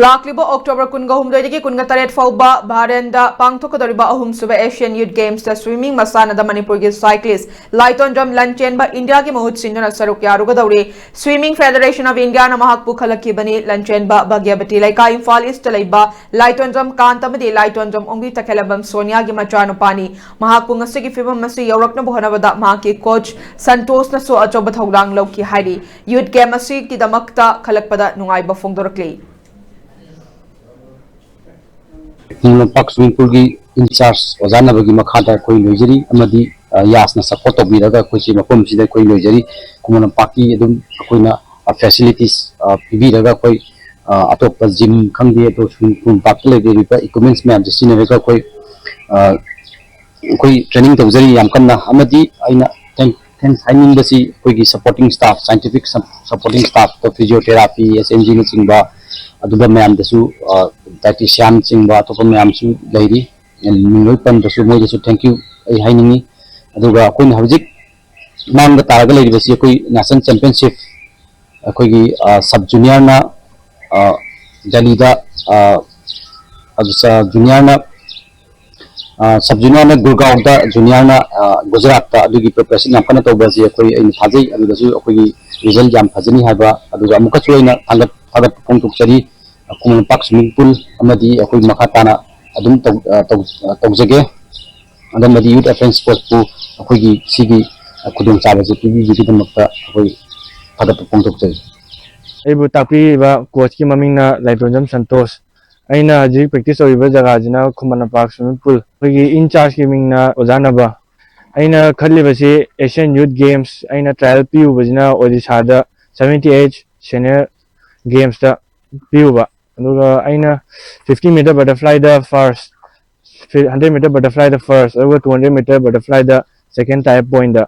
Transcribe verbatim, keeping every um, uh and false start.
ꯂꯥꯛꯂꯤꯕ ꯑꯣꯛꯇꯣꯕꯔ ꯀꯨꯟꯒ ꯍꯨꯝꯗꯣꯏꯗꯒꯤ ꯀꯨꯟꯒ ꯇꯔꯦꯠ ꯐꯥꯎꯕ ꯚꯥꯔꯦꯟꯗ ꯄꯥꯡꯊꯣꯛꯀꯗꯧꯔꯤꯕ ꯑꯍꯨꯝꯁꯨꯕ ꯑꯦꯁꯤꯌꯥꯟ ꯌꯨꯠ ꯒꯦꯝꯁꯇ ꯁ꯭ꯋꯤꯃꯤꯡ ꯃꯁꯥꯟꯅꯗ ꯃꯅꯤꯄꯨꯔꯒꯤ ꯁꯥꯏꯀ꯭ꯂꯤꯁ ꯂꯥꯏꯇꯣꯟꯖꯝ ꯂꯟꯆꯦꯟꯕ ꯏꯟꯗꯤꯌꯥꯒꯤ ꯃꯍꯨꯠ ꯁꯤꯟꯗꯨꯅ ꯁꯔꯨꯛ ꯌꯥꯔꯨꯒꯗꯧꯔꯤ꯫ Swimming Federation of Indiaꯅ ꯃꯍꯥꯛꯄꯨ ꯈꯜꯂꯛꯈꯤꯕꯅꯤ꯫ ꯂꯟꯆꯦꯟꯕ ꯚꯥꯒ꯭ꯌꯕꯇꯤ ꯂꯩꯀꯥꯏ, ꯏꯝꯐꯥꯜ ꯏꯁꯇ ꯂꯩꯕ ꯂꯥꯏꯇꯣꯟꯖꯝ ꯀꯥꯟꯇ ꯑꯃꯗꯤ ꯂꯥꯏꯇꯣꯟꯖꯝ ꯑꯣꯡꯕꯤ ꯇꯈꯦꯂꯝꯕꯝ ꯁꯣꯅꯤꯌꯥꯒꯤ ꯃꯆꯥꯅꯨꯄꯥꯅꯤ꯫ ꯃꯍꯥꯛꯄꯨ ꯉꯁꯤꯒꯤ ꯐꯤꯕꯝ ꯑꯁꯤ ꯌꯧꯔꯛꯅꯕ ꯍꯣꯠꯅꯕꯗ ꯃꯍꯥꯛꯀꯤ ꯀꯣꯆ ꯁꯟꯇꯣꯁꯅꯁꯨ ꯑꯆꯧꯕ ꯊꯧꯗꯥꯡ ꯂꯧꯈꯤ ꯍꯥꯏꯔꯤ꯫ ꯌꯨꯠ ꯒꯦꯝ ꯑꯁꯤꯒꯤꯗꯃꯛꯇ ꯈꯜꯂꯛꯄꯗ ꯅꯨꯡꯉꯥꯏꯕ ꯐꯣꯡꯗꯣꯔꯛꯂꯤ꯫ ꯈꯨꯃꯟ ꯂꯝꯄꯥꯛ ꯁ꯭ꯋꯤꯃꯤꯡ ꯄꯨꯜꯒꯤ ꯏꯟꯆꯥꯔꯖ ꯑꯣꯖꯥ ꯅꯕꯒꯤ ꯃꯈꯥꯗ ꯑꯩꯈꯣꯏ ꯂꯣꯏꯖꯔꯤ ꯑꯃꯗꯤ, ꯑ, ꯌꯥꯁꯅ ꯁꯞꯄꯣꯔꯠ ꯇꯧꯕꯤꯔꯒ ꯑꯩꯈꯣꯏꯁꯤ ꯃꯐꯝꯁꯤꯗ ꯑꯩꯈꯣꯏ ꯂꯣꯏꯖꯔꯤ꯫ ꯈꯨꯃꯟ ꯂꯝꯄꯥꯛꯀꯤ ꯑꯗꯨꯝ ꯑꯩꯈꯣꯏꯅ, ꯑ, ꯐꯦꯁꯤꯂꯤꯇꯤꯁ, ꯑ, ꯄꯤꯕꯤꯔꯒ ꯑꯩꯈꯣꯏ, ꯑ, ꯑꯇꯣꯞꯄ ꯖꯤꯝ ꯈꯪꯗꯦ, ꯑꯗꯣ ꯁ꯭ꯋꯤꯃꯤꯡ ꯄꯨꯜ ꯂꯝꯄꯥꯛꯇ ꯂꯩꯔꯤꯕ ꯏꯀ꯭ꯋꯤꯞꯃꯦꯟꯁ ꯃꯌꯥꯝꯁꯦ ꯁꯤꯖꯤꯟꯅꯔꯒ ꯑꯩꯈꯣꯏ, ꯑ, ꯑꯩꯈꯣꯏ ꯇ꯭ꯔꯦꯅꯤꯡ ꯇꯧꯖꯔꯤ ꯌꯥꯝ ꯀꯟꯅ꯫ ꯑꯃꯗꯤ ꯑꯩꯅ ꯊꯦꯡ-, ꯊꯦꯡꯛꯁ ꯍꯥꯏꯅꯤꯡꯕꯁꯤ ꯑꯩꯈꯣꯏꯒꯤ ꯁꯞꯄꯣꯔꯇꯤꯡ ꯁ꯭ꯇꯥꯐ, ꯁꯥꯏꯟꯇꯤꯐꯤꯛ ꯁꯞ-, ꯁꯞꯄꯣꯔꯇꯤꯡ ꯁ꯭ꯇꯥꯐꯇ, ꯐꯤꯖꯤꯌꯣꯊꯦꯔꯥꯄꯤ, ꯑꯦꯁ ꯑꯦꯟ ꯖꯤꯅꯆꯤꯡꯕ, ꯑꯗꯨꯒ ꯃꯌꯥꯝꯗꯁꯨ, ꯑ, ꯗꯥꯏꯇꯤꯁꯤꯌꯥꯟꯆꯤꯡꯕ ꯑꯇꯣꯞꯄ ꯃꯌꯥꯝꯁꯨ ꯂꯩꯔꯤ꯫ ꯃꯤꯡ ꯂꯣꯏ ꯄꯟꯗ꯭ꯔꯁꯨ ꯃꯣꯏꯗꯁꯨ ꯊꯦꯡꯀ꯭ꯌꯨ ꯑꯩ ꯍꯥꯏꯅꯤꯡꯉꯤ꯫ ꯑꯗꯨꯒ ꯑꯩꯈꯣꯏꯅ ꯍꯧꯖꯤꯛ ꯃꯥꯡꯗ ꯇꯥꯔꯒ ꯂꯩꯔꯤꯕꯁꯤ ꯑꯩꯈꯣꯏ ꯅꯦꯁꯅꯦꯜ ꯆꯦꯝꯄꯤꯌꯟꯁꯤꯞ ꯑꯩꯈꯣꯏꯒꯤ, ꯑ, ꯁꯕ ꯖꯨꯅꯤꯌꯔꯅ, ꯑ, ꯗꯦꯜꯂꯤꯗ, ꯑ, ꯑꯗꯨ ꯁ-, ꯖꯨꯅꯤꯌꯔꯅ, ꯑ, ꯁꯕ ꯖꯨꯅꯤꯌꯔꯅ ꯒꯨꯔꯒꯥꯎꯗ, ꯖꯨꯅꯤꯌꯔꯅ, ꯑ, ꯒꯨꯖꯔꯥꯠꯇ, ꯑꯗꯨꯒꯤ ꯄ꯭ꯔꯤꯄꯦꯔꯦꯁꯟ ꯌꯥꯝ ꯀꯟꯅ ꯇꯧꯕ ꯑꯁꯤ ꯑꯩꯈꯣꯏ, ꯑꯩꯅ ꯊꯥꯖꯩ꯫ ꯑꯗꯨꯗꯁꯨ ꯑꯩꯈꯣꯏꯒꯤ ꯔꯤꯖꯜ ꯌꯥꯝ ꯐꯖꯅꯤ ꯍꯥꯏꯕ, ꯑꯗꯨꯒ ꯑꯃꯨꯛꯀꯁꯨ ꯑꯩꯅ ꯊꯥꯒꯠ-, ꯊꯥꯒꯠꯄ ꯐꯣꯡꯗꯣꯛꯆꯔꯤ꯫ ꯈꯨꯃꯟ ꯂꯝꯄꯥꯛ ꯁ꯭ꯋꯤꯃꯤꯡ ꯄꯨꯜ ꯑꯃꯗꯤ ꯑꯩꯈꯣꯏ ꯃꯈꯥ ꯇꯥꯅ ꯑꯗꯨꯝ ꯇꯧ-, ꯑ, ꯇꯧ-, ꯑ, ꯇꯧꯖꯒꯦ꯫ ꯑꯗꯨ ꯑꯃꯗꯤ ꯌꯨꯠ ꯑꯦꯐꯦꯌꯔꯁ ꯁ꯭ꯄꯣꯔꯠꯁꯄꯨ ꯑꯩꯈꯣꯏꯒꯤ ꯁꯤꯒꯤ, ꯑ, ꯈꯨꯗꯣꯡꯆꯥꯕꯁꯤ ꯄꯤꯕꯤꯕꯒꯤꯗꯃꯛꯇ ꯑꯩꯈꯣꯏ ꯊꯥꯒꯠꯄ ꯐꯣꯡꯗꯣꯛꯆꯔꯤ꯫ ꯑꯩꯕꯨ ꯇꯥꯛꯄꯤꯔꯤꯕ ꯀꯣꯆꯀꯤ ꯃꯃꯤꯡꯅ ꯂꯥꯏꯇꯣꯟꯖꯝ ꯁꯟꯇꯣꯁ꯫ ꯑꯩꯅ ꯍꯧꯖꯤꯛ ꯄ꯭ꯔꯦꯛꯇꯤꯁ ꯇꯧꯔꯤꯕ ꯖꯒꯥꯁꯤꯅ ꯈꯨꯃꯟ ꯂꯝꯄꯥꯛ ꯁ꯭ꯋꯤꯃꯤꯡ ꯄꯨꯜ꯫ ꯑꯩꯈꯣꯏꯒꯤ ꯏꯟꯆꯥꯔꯖꯀꯤ ꯃꯤꯡꯅ ꯑꯣꯖꯥ ꯅꯕ꯫ ꯑꯩꯅ ꯈꯜꯂꯤꯕꯁꯤ ꯑꯦꯁꯤꯌꯥꯟ ꯌꯨꯠ ꯒꯦꯝꯁ, ꯑꯩꯅ ꯇ꯭ꯔꯥꯏꯌꯦꯜ ꯄꯤꯔꯨꯕꯁꯤꯅ ꯑꯣꯗꯤꯁꯥꯗ ꯁꯚꯦꯟꯇꯤ ꯑꯩꯠ ꯁꯦꯅꯤꯌꯔ ꯒꯦꯝꯁꯇ ꯄꯤꯔꯨꯕ꯫ ꯑꯗꯨꯒ ꯑꯩꯅ ꯐꯤꯐꯇꯤ ꯃꯤꯇꯔ ꯕꯇꯔꯐ꯭ꯂꯥꯏꯗ ꯐꯥꯔꯁ, ꯍꯟꯗ꯭ꯔꯦꯠ ꯃꯤꯇꯔ ꯕꯇꯔꯐ꯭ꯂꯥꯏꯗ ꯐꯥꯔꯁ, ꯑꯗꯨꯒ ꯇꯨ ꯍꯟꯗ꯭ꯔꯦꯠ ꯃꯤꯇꯔ ꯕꯇꯔꯐ꯭ꯂꯥꯏꯗ ꯁꯦꯀꯦꯟ ꯇꯥꯏ ꯄꯣꯏꯟꯗ꯫